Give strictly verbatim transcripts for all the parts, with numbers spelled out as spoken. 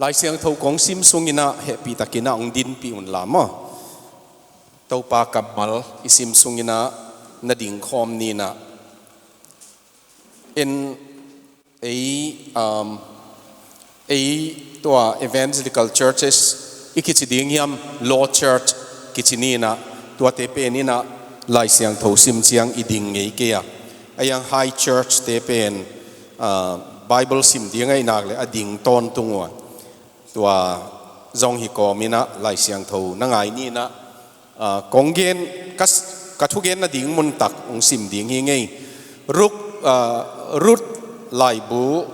Lai Siangtho kong sim sungin ah hehpihtakin ah hong dinpih un la maw. Topa kammal i sim sungin ah na dingkhawm ni in ah. En ei, um, ei tua evangelical churches i kici ding hiam, law church kici ni in ah, tuate pen in ah Lai Siangtho sim ciang i ding ngei kei a. A hiang high church te pen, uh, Bible sim ding ahih nak leh a ding tawntung uh a. Tua zong hi kawmin ah Lai Siangtho na ngai ni in ah, ah, kong gen, ka, ka thugen nading mun tak hong sim ding hi ing ei. Ruk, ah, Ruth laibu,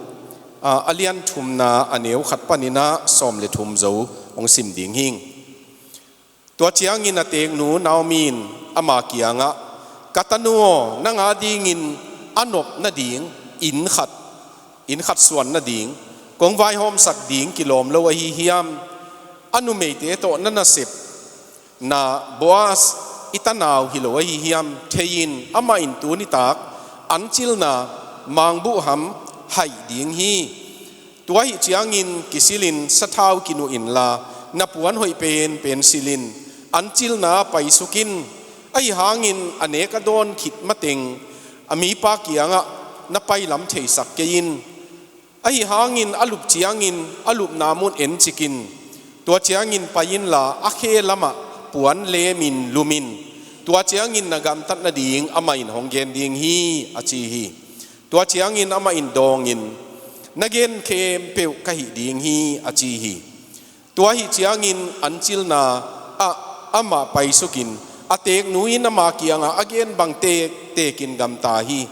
ah, a lian thumna a neu khat panin ah sawm le thum zo hong sim ding hi ing. Tua ciangin a teeknu Naomi in ama kiangah, "Ka tanu aw, nang adingin a nop nading inn khat, inn khat suan nading kong vaihawmsak ding kilawm lo ahi hiam? A numeite tawh na nasepna Boaz i tanau hi lo ahi hiam? Thei in, amah in tuni tak an cilna mangbuhham haih ding hi. Tua ahih ciangin kisilin sathau kinuh inla, na puan hoih penpen silin an cilna paisuk in. Ahi hangin a nek a dawn khit mateng a mipa kiangah na pailam theisak kei in. Ahi hangin a lup ciangin a lupna mun encik in. Tua ciangin pai inla a khe lamah puan lemin lum in. Tua ciangin na gamtat nading amah in hong gen ding hi," a ci hi. Tua ciangin amah in dawngin, "Na gen khempeuh ka hih ding hi," a ci hi. Tua ahih ciangin an cilna ah amah paisukin a teeknu in ama kiangah a gen bang tektekin gamta hi.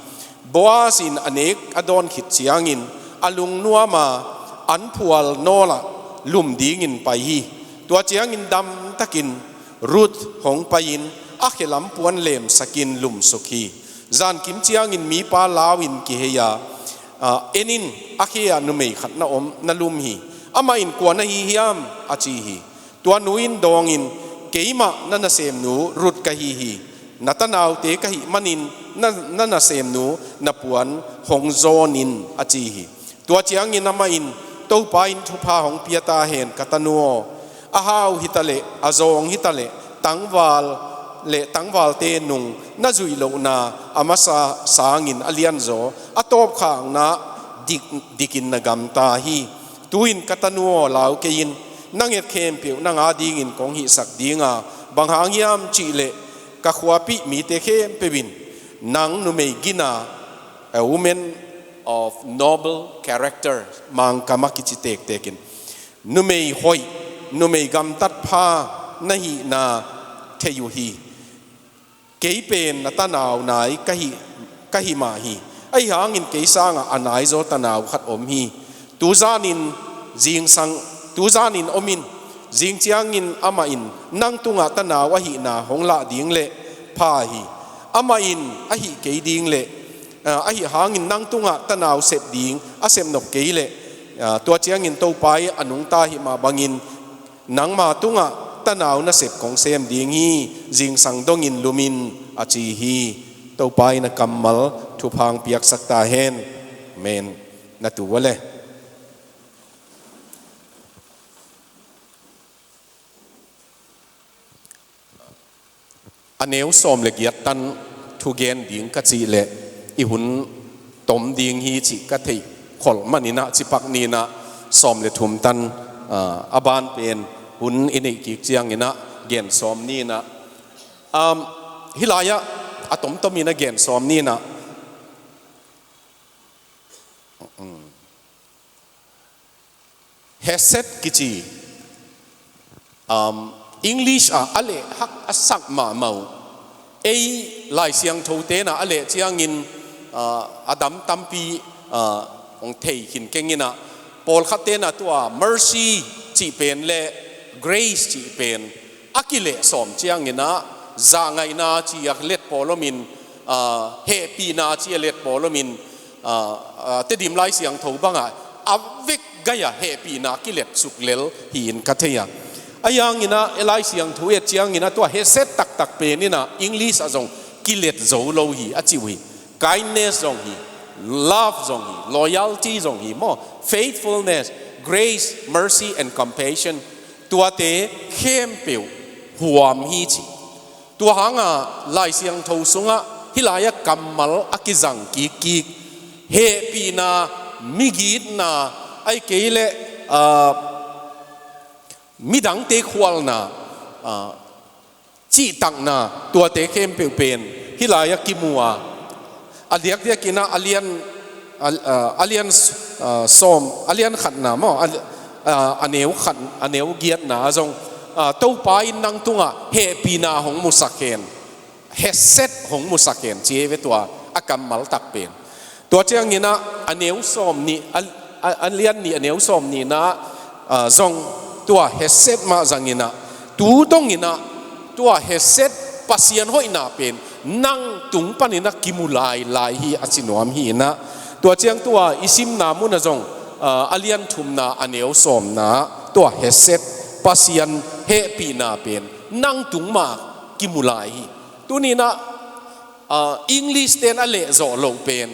Boaz in a nek a dawn khit ciangin a lungnuama an phual nawlah lum dingin pai hi. Tua ciangin damtakin Ruth hong pai-in a khelam puan lemsakin lumsuk hi. Zankim ciangin mipa lau-in kihei a, "Ah, en in, a khe-ah numei khat na om, na lum hi. Amah in kua na hi hiam?" a ci hi. Tua nu in dawngin, "Keimah na nasemnu Ruth ka hi hi. Na tanaute ka hih manin na, na nasemnu na puan hong zawn in," a ci hi. Tua ciangin amah in, "Topa in thupha hong pia ta hen, ka tanu aw. A hau hitaleh, a zawng hitaleh, tangval le tangvalte nung na zuih lohna a masa sangin a lianzaw, a tawpkhakna dik, dikin na gamta hi. Tu-in ka tanu aw, lau kei in, na nget khempeuh nang adingin kong hihsak ding a, bang hang hiam cih leh ka khuapih mite khempeuh in nang numei gina, a woman of noble character, Mangkam a kici tektekin, numei hoih, numei gamtat pha na hihna thei uh hi. Kei pen na tanau nai ka hih, ka hih mah hi. Ahi hangin kei sangah a naizaw tanau khat om hi. Tuzanin zingsang, tuzanin om in, zing ciangin amah in nang tungah tanau ahihna hong lah ding leh pha hi. Amah in a hih kei ding leh, ah, ahi hangin nang tungah tanau sep ding a sep nop kei leh, ah, tua ciangin Topa i a nungta hih mah bangin nangma tungah tanau nasep kong sem ding hi. Zingsang dongin lum in," a ci hi. Topa in a kammal thupha hong piaksak ta hen. Amen. Na tu uh a le. A neu sawm le giat tan thugen ding ka cih leh i hun tom ding hi cih ka theih kholh manin ah, cipak ni in ah sawm le thum tan, ah, a ban pen hun i neih kik ciangin ah gen sawm ni in ah, um, hih lai-ah a tomtomin a gen sawm ni in ah, um, Hesed kici, um, English ah a lehhak a sak mahmah uh. Ei Lai Siangtho ten ah a leh ciangin, uh, a dam tampi, uh, hong thei khin keng in ah, pawlkhat ten ah tua mercy cih pen le grace cih pen a kileh sawm ciangin ah, zahngaihna ci a let pawl om in, ah, hehpihna ci a let pawl om in, ah, ah, Tedim Lai Siangtho bangah a vek gai-a hehpihna kilet suk lel hi-in ka thei a. Ahi hangin ah Lai Siangtho et ciangin ah tua hesed taktak pen in ah English ah zong kilet zo lo hi a ci uh hi. Kindness zong hi, love zong hi, loyalty zong hi maw, faithfulness, Grace, mercy and compassion, tuate khempeuh huam hi ci. Tua hanga Lai Siangtho sungah hih lai-ah kammal a kizang kikkik, hehpihna, migitna, ahih kei leh, ah, midangte khualna, ah, cihtakna, tuate khempeuh pen hih lai-ah kimu a, a diakdiakin ah a lian, a, a, a lian, ah, sawm, a lian khatna maw, a, ah, a neu khat, a neu giatna ah zong, ah, Topa in nang tungah hehpihna hong musak hen, hesed hong musak hen, ci hi ve tua a kammal tak pen. Tua ciangin ah a neu sawm nih, a, a, a lian nih a neu sawm nihna ah, ah, zong tua hesed mah zangin ah, tu dongin ah tua hesed, Pasian hoihna pen nang tung panin ah kimu lailai hi, a ci nuam hi in ah. Tua ciang tua i simna munah zong, ah, a lian thumna a neu sawmna, tua hesed, Pasian hehpihna pen nang tung mah kimu lai hi. Tuni in ah, ah, English ten a lehzawh loh pen,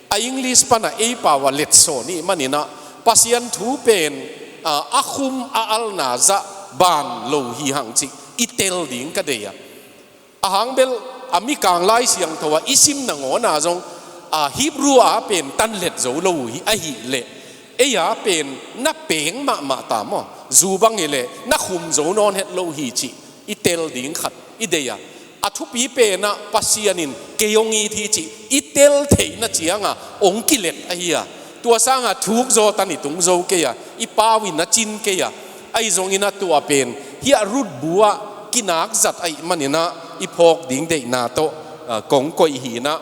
a English pana ei pau a letsawn i hih manin ah, Pasian thu pen, ah, a khum a alna zah ban lo hi hang cih i tel ding ka deih a. A hang bel a Mikang Lai Siangtho ah i sim nangawn ah zong, ah, Hebrew a pen tan let zo lo uh hi ahih leh, ei a pen na peng mahmah ta maw, zu bang hi leh na khum zo nawn het lo hi cih i tel ding khat i deih a. A thupi pen ah Pasian in kei hong it hi cih i tel theihna ciangah hong kilet ahi a. Tua sangah thuk zaw tan i tung zo kei a, i pau in a cin kei a. Ahi zongin ah tua pen hih a Ruth bu ah kinak zat ahih manin ah i phawk ding deihna tawh, ah, kong koih hi in ah.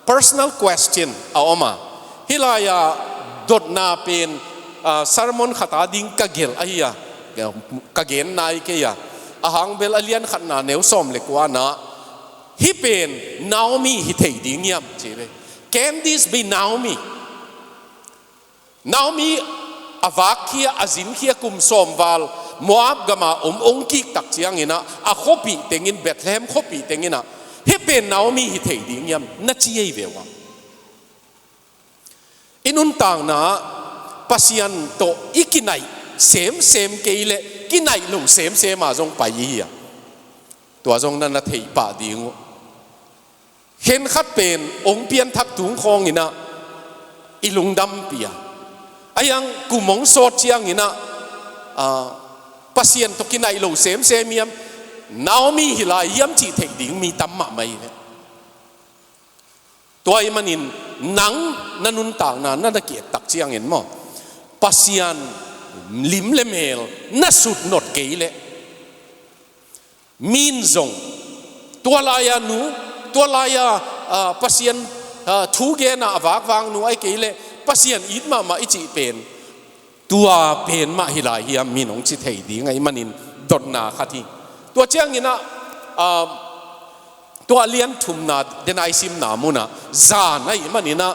Personal question a om a, hih lai-ah dotna pen, ah, sermon khat a ding ka gelh ahi a, ka gen nai kei a. A hang bel a lian khatna neu sawm le kuana, hih pen Naomi hi thei ding hiam, ci ve. Can this be Naomi? Naomi a vakkhia, a zinkhia kum sawm val Moab gama om hong kik tak ciangin ah, a khuapih tengin, Bethlehem khuapih tengin ah, hih pen Naomi hi thei ding hiam, na ci ahi ve uh a. I nuntakna ah Pasian tawh i kinaih semsem kei leh kinaih lo semsem a zong pai i hi a. Tua zong na na theih pah ding uh. Khenkhat pen hong pianthak tung khawngin ah i lungdampih a, ahi hang kum hong sawt ciangin ah, ah, Pasian tawh kinaih lo semsem hiam, Naomi hi lai hiam cih theih ding mi tam mahmah hi ve. Tua ahih manin nang na nuntakna na na ki-et tak ciangin maw, Pasian lim le mel na sut not kei leh, min zong, tua lai-a nu, tua lai-a, ah, Pasian, ah, thu gen a a vakvak nu ahih kei leh Pasian it mahmah i cih pen, tua pen mah hi lai hiam, min hong ci thei ding ahih manin dotna khat hi. Tua ciangin ah, ah, tua lian thumna, den a i simna munah, zan ahih manin ah,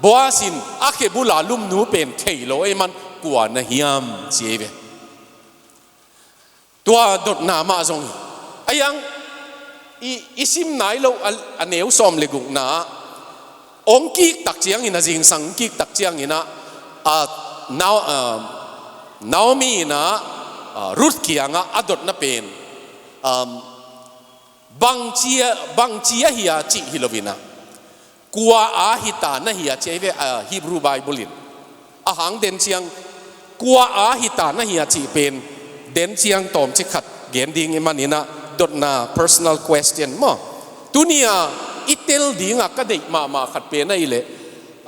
Boaz in a khebul a lumnu pen thei lo ahih man kua na hiam, ci ahi ve. Tua dotna mah zong hi. Ahi hang i, i sim nai loh a, a neu sawm le gukna ah, hong kik tak ciangin, a zingsang hong kik tak ciangin ah, ah, Nao-, ah, Naomi in ah, ah, Ruth kiangah a dotna pen, um, bangci a, bangci ahi a cih hi loin ah, kua a hita na hi a, ci ahi ve, ah, Hebrew Bible in. A hang den ciang, kua a hita na hi a cih pen den ciang tawmcik khat gen ding ahih manin ah, dotna, personal question maw, tuni-a i tel dingah ka deih mahmah khat pen ahih leh,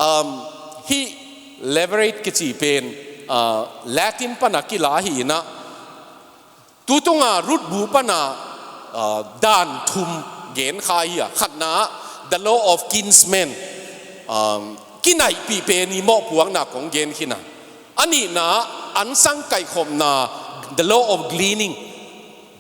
um, hih levirate kici pen, ah, Latin pana kila hi in ah, tu tunga Ruth bu pana, ah, dan thum gen kha hi a. Khatna, the law of kinsmen, um, kinaihpih pen i mawhpuakna kong gen khin a. A nihna, ansang kaihkhopna, the law of gleaning.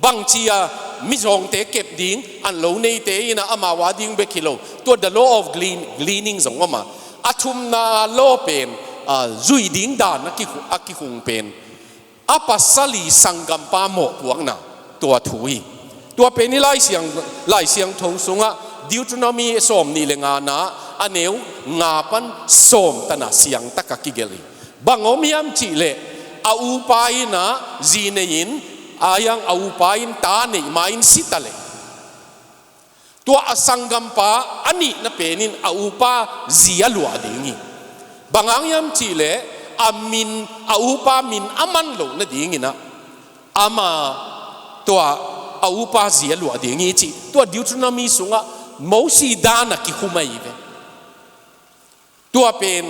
Bangci a mizawngte kep ding, an lo neite in ah amau a ding bek hi lo, tua the law of glean-, gleaning zong om a. A thumna law pen, ah, zuih ding dan a kikhu-, a kikhung pen a pasal i sanggampa mawhpuakna, tua thu hi. Tua pen i Lai Siang, Lai Siangtho sungah Deuteronomy sawm nih le ngana, a neu nga pan sawm tan a siangtaka kigelh hi. Bang om hiam cihleh, a upa in ah zi nei-in, a hiang a upa in ta neih ma-in si ta leh, tua a sanggampa a nihna pen in a upa zi a luah ding hi. Bang hang hiam cihleh, a min, a upa min a man loh nadingin ah, ama, tua a upa zi a luah ding hi cih tua Deuteronomy sungah Mosi dan ah kikhum ahi ve. Tua pen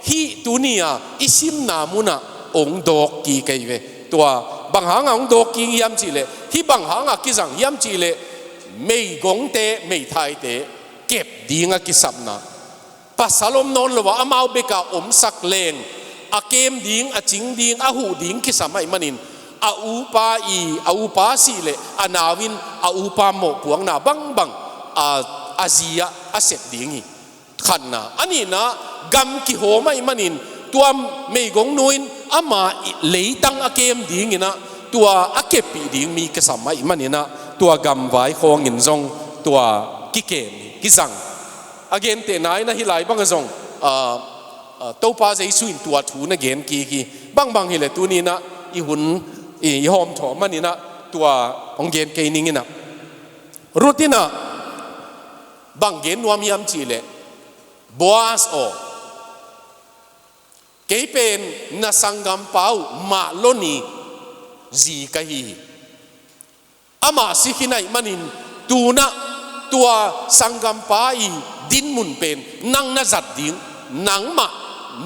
hih tuni-a i simna munah hong dawk kik ahi ve. Tua bang hangah hong dawk kik hiam cihleh, hih bang hangah kizang hiam cihleh, meigongte, meithaite kep ding a kisapna, pasal om nawn lo a amau beka omsak leng, a kem ding, a cing ding, a huh ding kisam ahih manin, a upa i, a upa sih leh a nau in a upa mawhpuakna bangbang a, a zi ah a sep ding hi. Khatna. A nihna, gam kihawm ahih manin, tua meigongnu in ama leitang a kem dingin ah, tua a keppih ding mi kisam ahih manin ah, tua gam vai khawngin zong tua kikem hi, kizang. A gentehna in ah hih lai bangah zong, ah, ah, Topa Jesu in tua thu na gen kik hi. Bangbang hileh tuni-in ah i hun i, i hawmthawh manin ah tua hong gen kei ning in ah. Ruth in ah bang gen nuam hiam cihleh, Boaz aw, kei pen na sanggampa uh Mahlon i zi ka hi hi. Amah si khin ahih manin, tu-in ah tua sanggampa i dinmun pen nang na zat ding, nangmah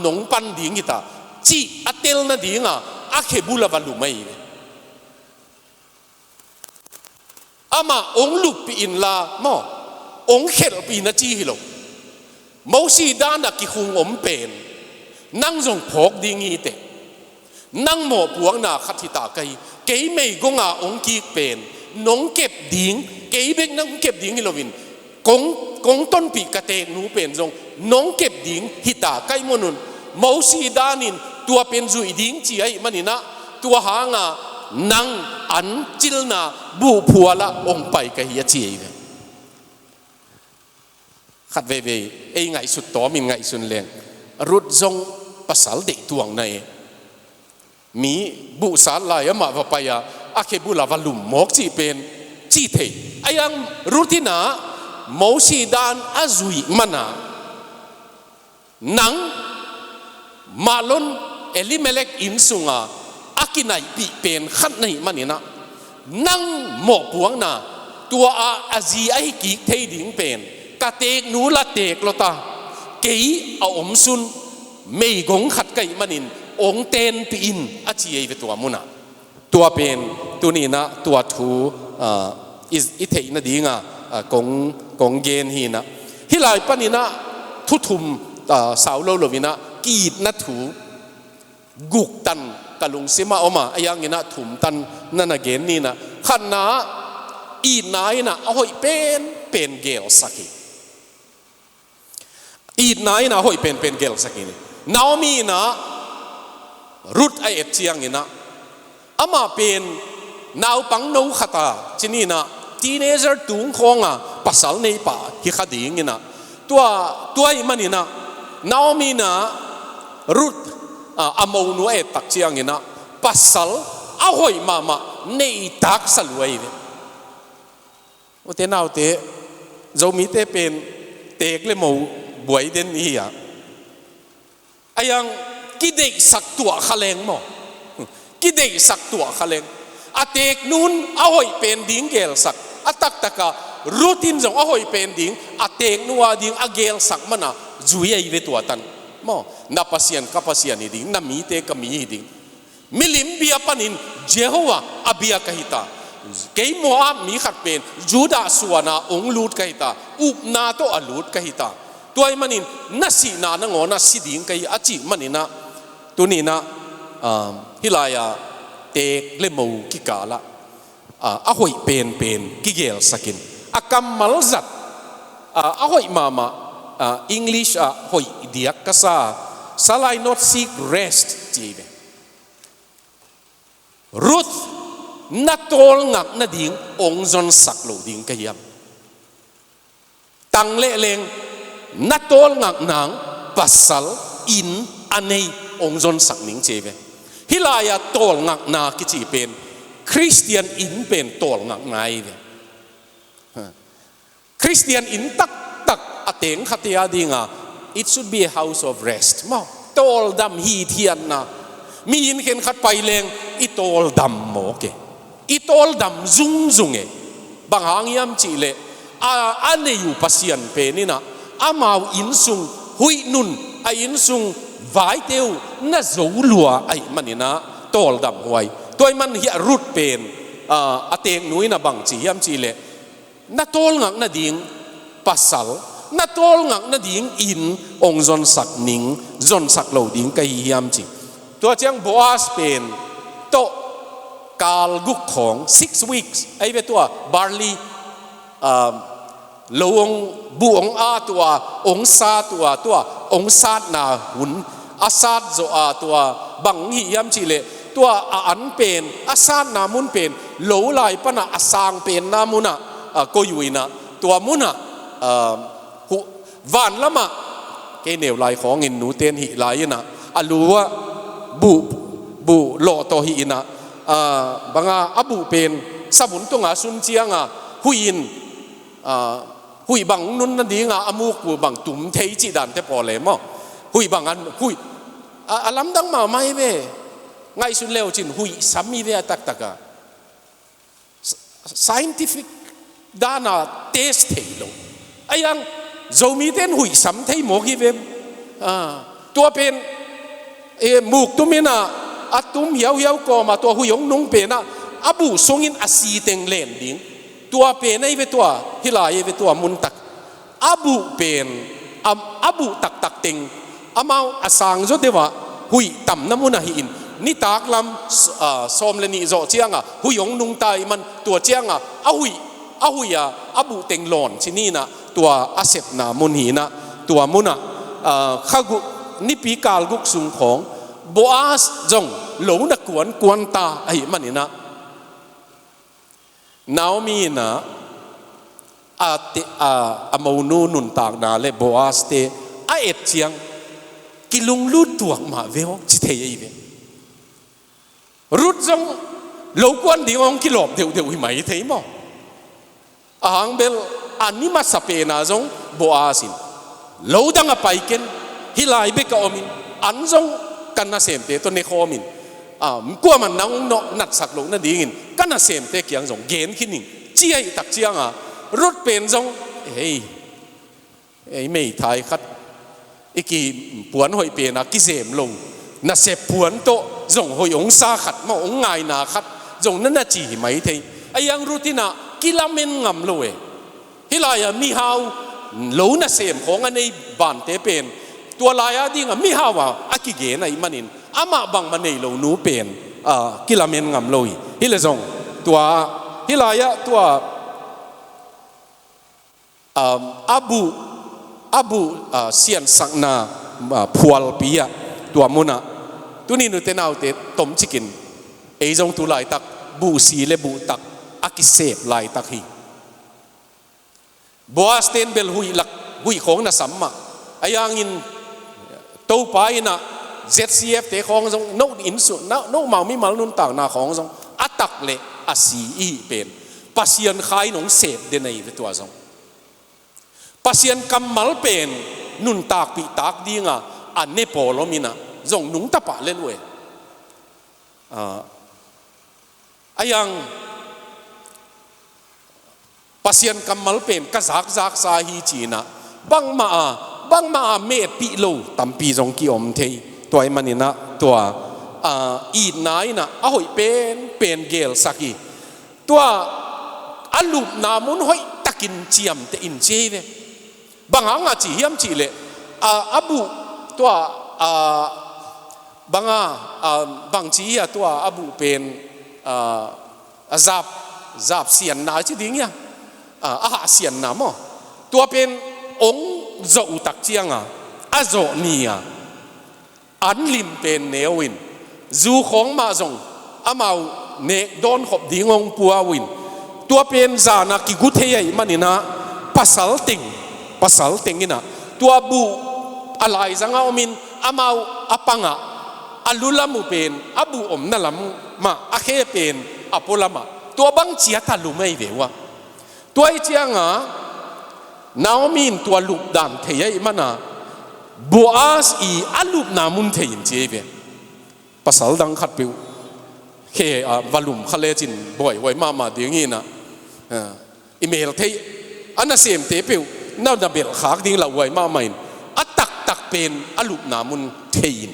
nong pan ding hi ta, cih a tel nadinga a khebul ah va lum ahi ve. Amah hong luppih inla maw, hong khelhpih in a ci hi lo. Mosi dan ah kikhung om pen, nang zong phawk ding hi teh. Nang mawhpuakna khat hi ta ka hi. Kei meigong a hong kik pen, nong kep ding, kei bek nong kep ding hi loin, kong, kong tonpih ka teeknu pen zong nong kep ding hi ta ka hih manun, Mosi danin tua pen zuih ding ci ahih manin ah, tua hanga nang an cilna buhphual ah hong pai ka hi a ci ahi ve. Khat veivei ei ngaihsut tawmin ngaihsun leng, Ruth zong pasal deih tuang na e. Mi buhsat lai amah va pai a, a khebul ah va lum mawk cih pen ci thei. Ahi hang Ruth in ah Mosi dan a zuih man a, nang Mahlon Elimelek inn sunga a kinaihpih pen khat na hih manin ah, nang mawhpuakna, tua a, a zi ahi kik thei ding pen, ka teeknu la teek lo ta, kei a omsun meigong khat ka hih manin hong tenpih in a ci ahi ve tua munah. Tua pen tuni-in ah tua thu, ah, i, i theih nadinga, ah, kong, kong gen hi in ah. Hih lai panin ah thu thum, ah, sau lo loin ah ki-itna thu guk tan ka lungsim ah om a, ahi hangin ah thum tan na na gen ni in ah. Khatna, itna in ah a hoih penpen gelsak hi. Itna in ah a hoih penpen gelsak hi. Naomi in ah Ruth a et ciangin ah, amah pen naupang no khat a, ci ni in ah, teenager tung khawnga pasal neipah hi kha dingin ah, tua, tua ahih manin ah Naomi in ah Ruth, a, a monu a et tak ciangin ah pasal a hoih mahmah nei taksa lua hi ve. Ute naute, Zomite pen teek le mo buai den i hi a. Ahi hang kideihsak tuah kha leng maw. Kideihsak tuah kha leng. A teeknu in a hoih pen ding gelsak. A taktaka Ruth in zong a hoih pen ding a teeknu a ding a gelsak man a zui ahi ve tua tan. Maw, na Pasian ka Pasian hi ding, na mite ka mi hi ding. Milim bia panin Jehovah a bia ka hi ta. Kei Moab mi khat pen Judah suan a hong lut ka hi ta. Upna tawh a lut ka hi ta. Tua ahih manin na sihna nangawn a si ding ka hi a cih manin ah, tuni-in ah, um, hih lai-a teek le mo kikal ah, ah, a hoih penpen kigelsak in. A kammal zat, ah, a hoih mahmah, ah, English ah hoih diak ka sa, "Shall I not seek rest?" ci hi ve. Ruth, na tawlngak nading hong zonsak lo ding ka hiam? Tang lehleng, na tawlngak nang pasal inn a nei hong zonsak ning ci hi ve. Hih lai-ah tawlngakna kici pen Khristian inn pen tawlngakna hi ve. Khristian inn taktak a teng khat hi a dinga, it should be a house of rest maw. Tawldam hithiatna. Mi inn khen khat pai leng i tawldam mawk e. I tawldam zungzung e. Bang hang hiam cihleh a, a nei uh Pasian pen inah amau innsung huih nun, a innsung vaite uh na zo lua ahih maninah tawldam huai. Tua ahih man hiah Ruth pen, a, a teeknu inah bang ci hiam cihleh, na tawlngak nading pasal, na tawlngak nading inn hong zonsak ning, zonsak lo ding ka hi hiam ci. Tua ciang Boaz pen tawh kal guk khawng, six weeks, ahi ve tua barley, um, lo hong buh hong a tua, hong sa tua, tua hong satna hun, a sat zawh a tua bang hi hiam cihleh, tua a an pen, a satna mun pen lo lai panah a sang penna munah, a, koih uh inah, tua munah, a, huh, van lamah kei neu lai khawngin nuten hih lai inah a lu ah buh, buh lawh tawh hih inah, a, banga a buh pen savun tunga sun cianga huih in, a, huih bang nun nadinga a muk uh bang tum thei cih dante pawl e maw. Huih bang an, huih, a, a lamdang mahmah hi ve. Ngaihsun leu cin huih sam hi ve a taktaka. Scientific dana test thei lo. Ahi hang Zomite in huih sam thei mawk hi ve. A, tua pen, e, muk tum inah a tum hiauhiau kawma tua huih hong nung penah a buh sungin a si teng len ding. Tua pen ahi ve tua, hih lai ahi ve tua muntak. A buh pen, a, a buh taktak teng amau a sang zaw deuhah huih tamna munah hi in, nitak lam s-, a, sawm le nih zawh cianga huih hong nungta ahih man tua cianga a huih, a huih a, a buh teng lawn ci ninah tua a sepna mun hinah tua munah, a, kha guk, nipi kal guk sung khawng Boaz zong lo na kuankuanta ahih maninah Naomi inah a te, a, a monu nuntakna le Boaz te a et ciang kilunglut tuak mah ve aw ci thei ahi ve. Ruth zong lo kuan ding hong kilawp deuhdeuh hi mai thei maw. A hang bel a ni masa pena zong Boaz in lo dang a pai ken, hih lai bek a omin an zong kan nasemte tawh nekhawmin, a, kuaman nang nawh natsak loh nadingin ka nasemte kiang zong gen khin ing ci ahih tak cianga Ruth pen zong, ei, ei meithai khat i kipuan hoih pena kizem lo nasep puan tawh zong hoih hong sa khat maw, hong ngaina khat zong na na ci hi mai thei. Ahi hang Ruth inah kilamen ngam lo e. Hih lai-ah mihau lo nasem khawng a nei bante pen tua lai-a dingah mihau a a kigen ahih manin amah bangmah nei lo nu pen, a, kilamen ngam lo hi. Hih le zong tua, hih lai-ah tua, um, a buh, a buh, a, siansakna, a, phualpi ah tua munah tuni nute naute tomcikin ei zong tu laitak buhsi le buhtak a kisep laitak hi. Boaz ten bel huih lak, huih khawng na sam mah. Ahi hangin Topa inah Z C F te khawng zong, no insu, no, no mau mimal nuntakna khawng zong a tak le a si i hih pen Pasian kha in hong sep den ahi ve tua zong. Pasian kammal pen nuntakpih tak dinga a ne pawl om inah zong nungta pah lel uh e. A, ahi hang Pasian kammal pen ka zakzaksa hi cinah bangmah a, bangmah a metpih lo tampi zong kiom thei. Tua ahih maninah tua, a, itna inah a hoih penpen gelsak hi. Tua a lupna mun hoihtakin ciamteh in ci hi ve. Bang hanga ci hiam cihleh, a, a buh tua, a, banga, a, bang ci hia tua a buh pen, a, a zap, zap sianna ci ding hia, a, a hah sianna maw. Tua pen hong zawh uh tak cianga a zawh ni-a an lim pen neu in, zu khawng mah zong amau nek dawnkhop ding hong pua uh in, tua pen zana kigu thei ahih maninah pasal teng, pasal teng inah tua buh a laizangah omin amau a pangah A lu lam uh pen a buh omna lam mah, a khe pen a pua lamah, tua bang ciat a lum ahi ve uh a. Tua hi cianga Naomi in tua lupdan thei ahih mana Boaz i a lupna mun thei in ci ahi ve. Pasal dang khatpeuh khe a va lum kha lecin buaihuai mahmah ding hi na. I mel theih a nasemte peuh na na belhkhak ding lauhuai mahmah in, a taktak pen a lupna mun thei in,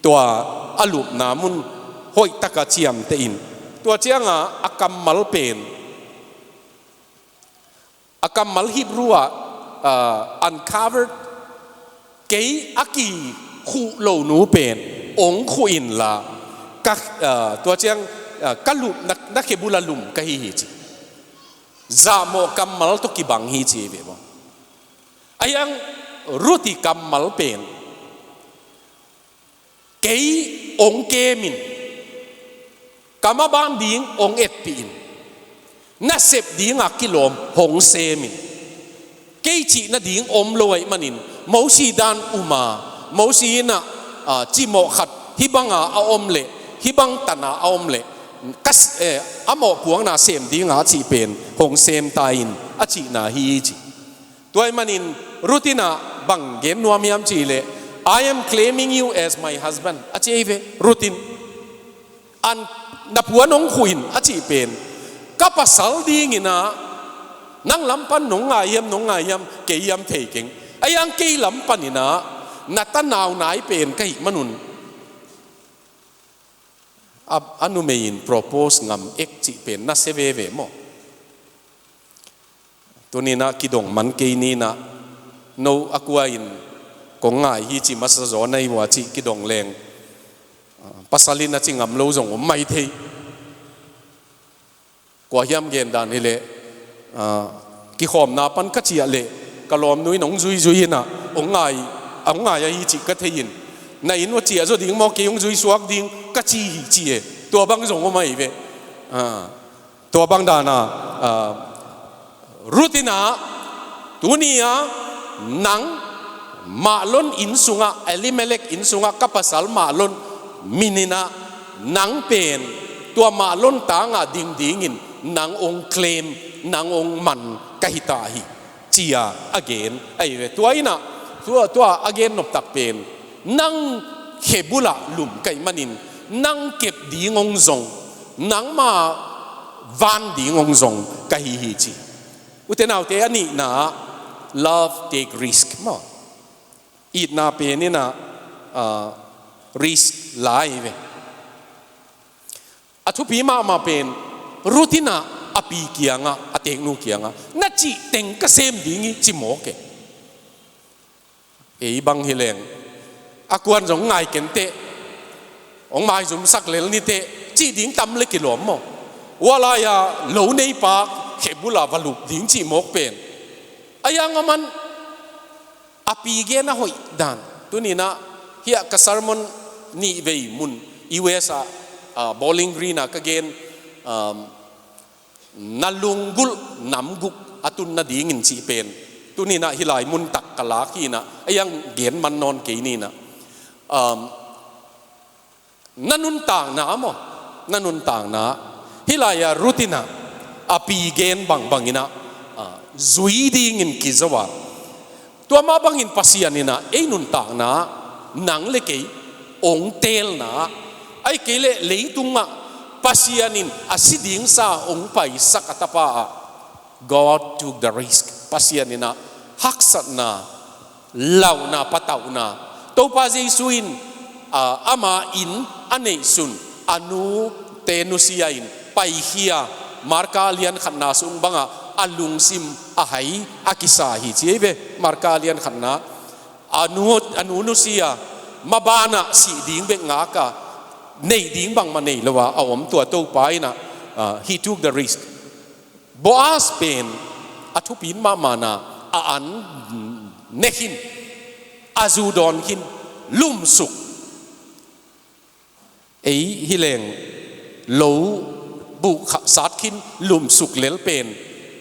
tua a lupna mun hoihtaka ciamteh in, tua cianga a kammal pen, a kammal Hebrew ah, ah, uncovered, kei a kikhuh lo nu pen ong khuh inla, ka, ah, tua ciang, ah, ka lum na, na khe bula lum ka hi hi ci. Zahmawh kammal tawh kibang hi ci ve maw. Ahi hang Ruth i kammal pen kei ong kemin, ka maban ding ong etpihin, nasep dinga kilawm hong semin, kei cihna ding om lo ahih manin, Mosi dan uma, Mosi inah, ah, cimawh khat hih banga a om leh, hih bang tana a om leh, ka s-, eh, a mawhpuakna sem dinga a cih pen hong sem ta in, a cihna hi ci. Tua ahih manin Ruth inah bang gen nuam hiam cih leh, "I am claiming you as my husband," a ci ahi ve. Ruth in, an, na puan ong khuh in a cih pen, ka pasal dinginah nang lam pan nong ngai hiam, nong ngai hiam, kei hiam thei keng. Ahi hang kei lam paninah na tanau nai pen ka hih manun, a, a numei in propose ngam ek cih pen na sia veve maw. Tuninah kidong man kei ninah, no a kua in kong ngai hi ci masa zaw na hi uh a cih kidong leng, ah, pasal in a ci ngam lo zong om mai thei. Kua hiam gen dan hileh, ah, kikhawmna pan ka ciah leh, ka lawmnu in hong zuizui inah, hong ngai, hong ngai ahi cih ka thei in, na inn uh a ciah zaw ding maw, kei hong zui suak ding ka ci hi ci e. Tua bang zong om ahi ve. Ah, tua bang dana, ah, Ruth inah, tuni-a nang Mahlon inn sungah, Elimelek inn sungah ka pasal Mahlon min inah, nang pen tua Mahlon tangah ding dingin nang ong claim, nang ong man ka hita hi, ci-a a gen ahi ve. Tua inah, tua, tua a gen noptak pen, nang khe bulah lum ka hih manin, nang kep ding ong zong, nangma van ding ong zong ka hi hi ci. Ute naute, a nihna, love take risk maw. Itna pen inah, ah, risk la hi ve. A thupi mahmah pen, Ruth inah a pi kiangah, a teknu kiangah, na cih teng ka sem ding hi ci mawk e. Ei bang hileng, a kuan zong ngai kenteh, hong maizumsak lel niteh, cih ding tam le kilawm maw. Hua lai-a lo neipa khe bula va lup ding cih mawk pen. Ahi hang a man, a pi gen a hoih dan. Tuninah, hiah ka sermon nih vei mun, U S ah, ah, Bowling Green ah ka gen, um, na lunggulh nam guk a tun nadingin cih pen, tuninah hih lai mun tak ka lak hi inah, ahi hang gen man nawn kei ninah. Um, na nuntakna maw, na nuntakna, hih lai-a Ruth inah a pi gen bangbang inah, ah, zui dingin kizo a. Tua mah bangin Pasian inah ei nuntakna, nang le kei ong teelna, ahih kei leh leitungah Pasian in a si dingsa ong paisak a tapa ah, God took the risk. Pasian inah haksatna, lauhna, patauhna. Topa Jesu in, ah, ama inn a neihsun, a nute nusia in, paikhia, Marka lian khatna sung bangah a lungsim a hai a kisa hi ci ei ve. Marka lian khatna, a nu, a nu nusia, mabanah sih ding bek ngaka, neih ding bangmah nei lo a, a om tua Topa inah, ah, he took the risk. Boaz pen a thupi mahmahna, a an ne khin, a zu dawn khin, lumsuk. Ei hileng lo buh kha-, sat khin lumsuk lel pen,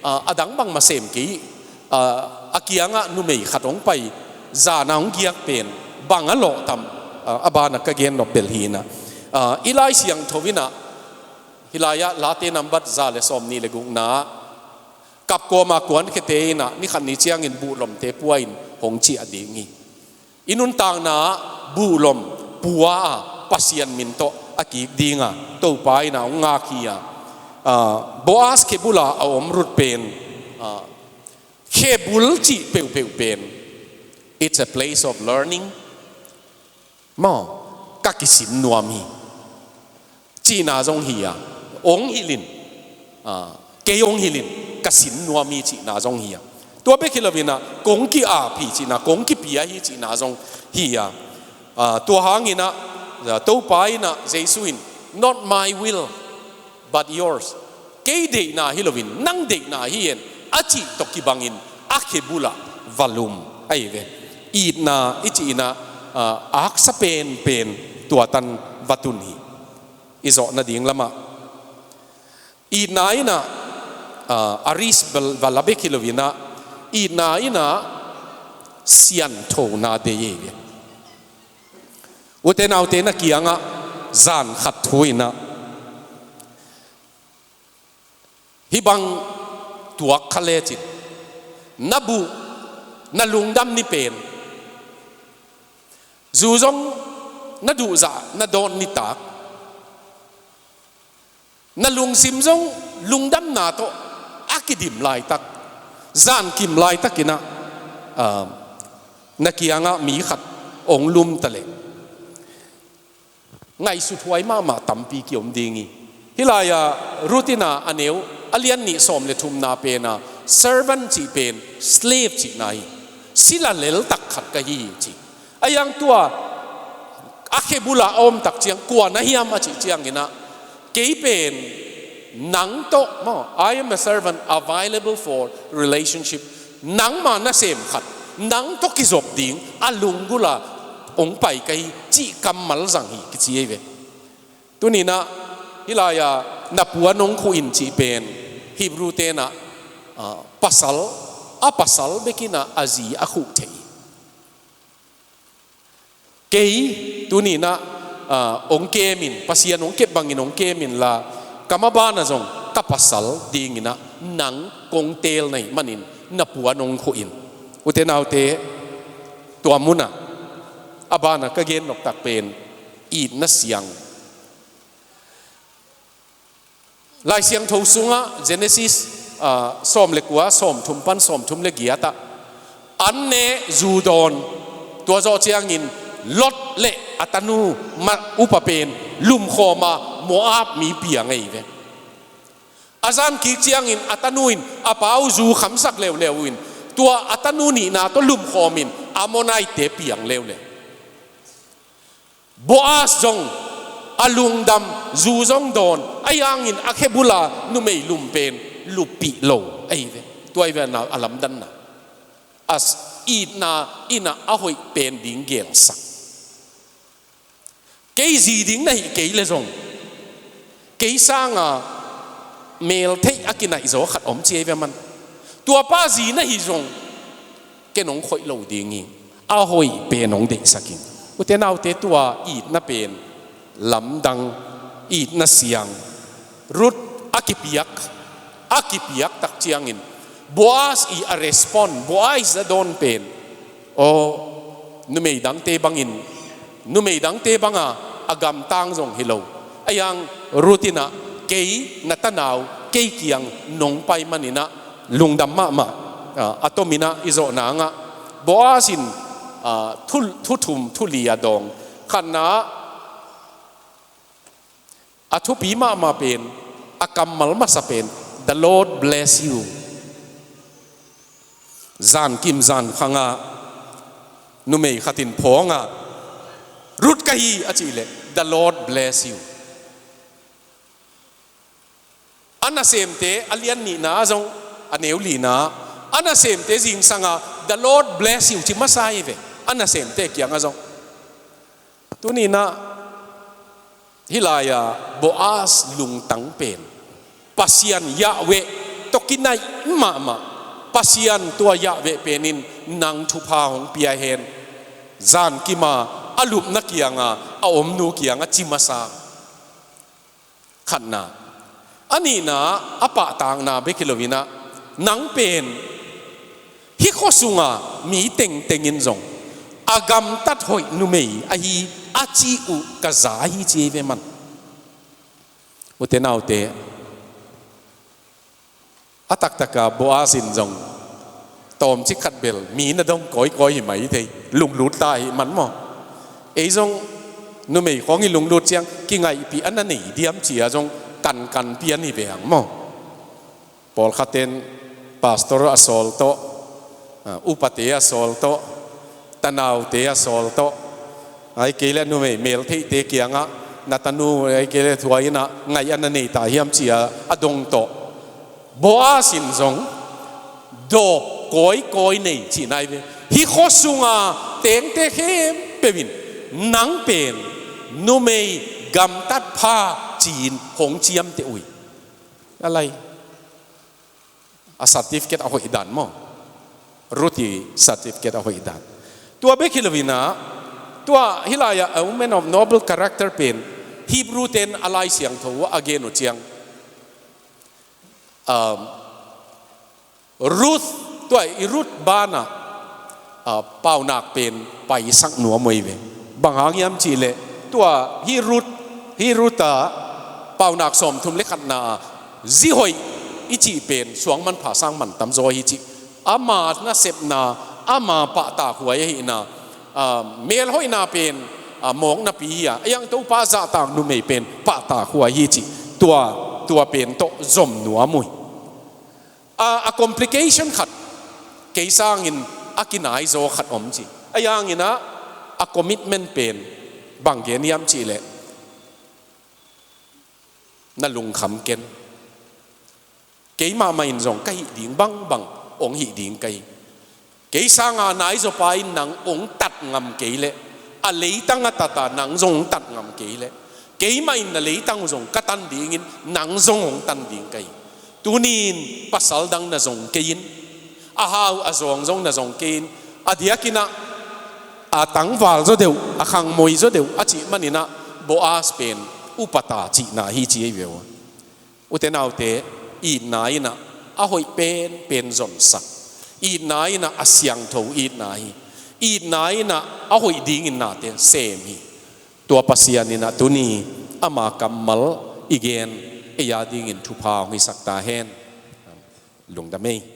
a, a dang bangmah sem kei, a, a kiangah numei khat hong pai, zana hong giak pen, bang a lawh tam. Ah, a banah ka gen nop bel hi inah, ah, i Lai Siangtho inah, hih lai-ah Late nambat za le sawm nih le gukna, kap kawma kuankhete inah ni khat ni ciangin buhlomte pua in hong ciah ding hi. I nuntakna-ah buhlom pua a, Pasian min tawh a kik dinga Topa inah hong ngak hi a, ah, Boaz khebula a om Ruth pen, ah, khebul cih peuhpeuh pen, it's a place of learning. Maw, ka kisin nuam hi cihna zong hi a, hong hilh in, ah, kei hong hilh in ka sin nuam hi cihna zong hi a. Tua bek hi lo inah kong ki-ap hi cihna, kong kipia hi cihna zong hi a. Ah, tua hang inah, ah, Topa inah Jesu in, "Not my will, but yours." Kei deihna hi loin nang deihna hi hen, a cih tawh kibangin a khebulah va lum ahi ve. Itna i cih inah, ah, aksa penpen tua tan va tun hi. I zawh nading lamah itna inah, ah, a risk va la bek hi lo inah, itna inah sianthona deih hi ve. Ute naute, na kiangah zan khat thu inah, hih bang tuak kha lecin, na buh, na lungdam ni pen, zu zong na duhzah na dawn nitak, na lungsim zong lungdamna tawh a kidim laitak, zankim laitak inah, ah, na kiangah mi khat hong lum ta leh, ngaihsut huai mahmah tampi ki-om ding hi. Hih lai-ah Ruth inah a neu, a lian nih sawm le thumna pen a, servant cih pen slave cihna hi. Sila leltak khat ka hi hi ci. A yang tua a khebulah a omtak ciang kua na hiam a cih ciang inah, kei pen nang tawh maw, "I am a servant available for relationship." Nangma nasem khat, nang tawh kizop ding a lunggula hong pai ka hi cih kammal zang hi kici hi ve. Tuni inah hih lai-ah na puan hong khuh in cih pen Hebrew te inah, ah, pasal, a pasal bek inah a zi a khuh thei hi. Kei tuni inah, ah, hong kem in, Pasian hong kep bangin hong kem inla, ka mabanah zong ka pasal ding inah nang kong teel na hih manin na puan hong khuh in. Ute naute, tua munah a banah ka gen noptak pen itna siang. Lai Siangtho sungah Genesis, ah, sawm le kua, sawmthum pan sawmthum le giat ah, an ne zu dawn, tua zawh ciangin Lot le a tanu ma-, upa pen lumkhawm a, Moab mi piang ahi ve. A zan kik ciangin a tanu in a pa uh zu khamsak leuleu in, tua a tanu nihna tawh lumkhawm in Ammonite-te piang leuleu. Boaz zong a lungdam, zu zong dawn, a yangin a khebula numei lum pen lupih lo ahi ve. Tua hi ve a lamdanna. A s-, itna inah a hoih pen ding gelsak. Kei zi ding na hih kei le zong, kei sanga meltheih a kinaih zaw khat om ci ahi ve man. Tua pa zi na hih zong, ken hong khoih lo ding hi. A hoih pen hong deihsak ing. Ute naute, tua itna pen lamdang, itna siang. Ruth a kipiak, a kipiak tak ciangin Boaz i a respond, Boaz a dawn pen, aw, numei dangte bangin, numei dangte banga a gamtang zong hi lo. A yang Ruth inah, kei na tanau, kei kiang nong pai man inah lungdam mahmah. Ah, a tom inah i zawh nangah Boaz in, ah, thu, thu thum, thu li a dawng. Khatna, a thupi mahmah pen, a kammal masa pen, "The Lord bless you." Zankim zankhanga numei khatin phawngah, "Ruth ka hi," a cih leh, "The Lord bless you." A nasemte, a lian nihna zong, a neu lina, a nasemte zingsanga, "The Lord bless you," ci masa hi ve. A nasemte kiangah zong. Tuni inah hih lai-ah Boaz lungtang pen Pasian Yahweh tawh kinaih mahmah. Pasian tua Yahweh penin nang thupha hong pia hen. Zankima a lupna kianga a omnu kianga ci masa. Khatna. A nihna, a pahtakna bek hi loinah, nang pen hih khua sunga mi tengteng in zong a gamtat hoih numei ahi a ci uh ka za hi ci hi ve man. Ute naute, a taktaka Boaz in zong tawmcik khat bel mi na dong kawikawi hi mai thei, lunglut ta hi man maw? Ei zong numei khawng hi lunglut ciang kingaihpih a na nei diam cia zong kankan pian hi ve hang maw? Pawlkhaten pastor a sawl tawh, a, upate a sawl tawh, tanaute a sawl tawh, ai kei le numei meltheihte kiangah na tanu ai kei le thuainah ngaih a na nei ta hiam cia a dong tawh. Boaz in zong dawp kawikawi nei cihna hi ve. Hih khua sunga tengte khempeuh in nang pen numei gamtat pha ci-in hong ciamteh uh hi. A lai a certificate a hoih dan maw? Ruth i certificate a hoih dan. Tua bek hi loinah, tua hih lai-ah a woman of noble character pen Hebrew ten a Lai Siangtho a gen uh ciang, um, Ruth, tua i Ruth banah, ah, paunak pen paisak nuam uh hi ve. Bang hang hiam cihleh, tua hih Ruth, hih Ruth a paunak sawmthum le khatna a zi hoih i cih pen suang manpha sang man tamzaw hi cih. Ama nasepna, ama pahtakhuai ahihna, ah, melhoihna pen, ah, mawknapi hi a, a iang Topa zahtak numei pen pahtakhuai hi cih. Tua, tua pen tawh zom nuam uh hi. A, a complication khat, kei sangin a kinaizaw khat om ci. A ianginah a commitment pen bang gen hiam cihleh, na lungkham ken. Keimah mah in zong ka hih ding bangbang hong hih ding ka hi. Kei sanga naizaw pa in nang hong tat ngam kei leh, a leitang a tata nang zong hong tat ngam kei leh, keimah in na leitang uh zong ka tan dingin nang zong hong tan ding ka hi. Tuni-in pasal dang na zong kei in, a hau a zawng zong na zong kei in, a diakinah a tangval zaw deuh, a khangmoi zaw deuh a cih maninah Boaz pen upata cihna hi ci hi ve uh. Ute naute, itna innah a hoih penpen zonsak, itna innah a siangtho itna hi, itna innah a hoih dingin nate sem hi. Tua Pasian innah tuni ama kammal i gen ei a dingin thupha hong hisak ta hen. Lungdam ei.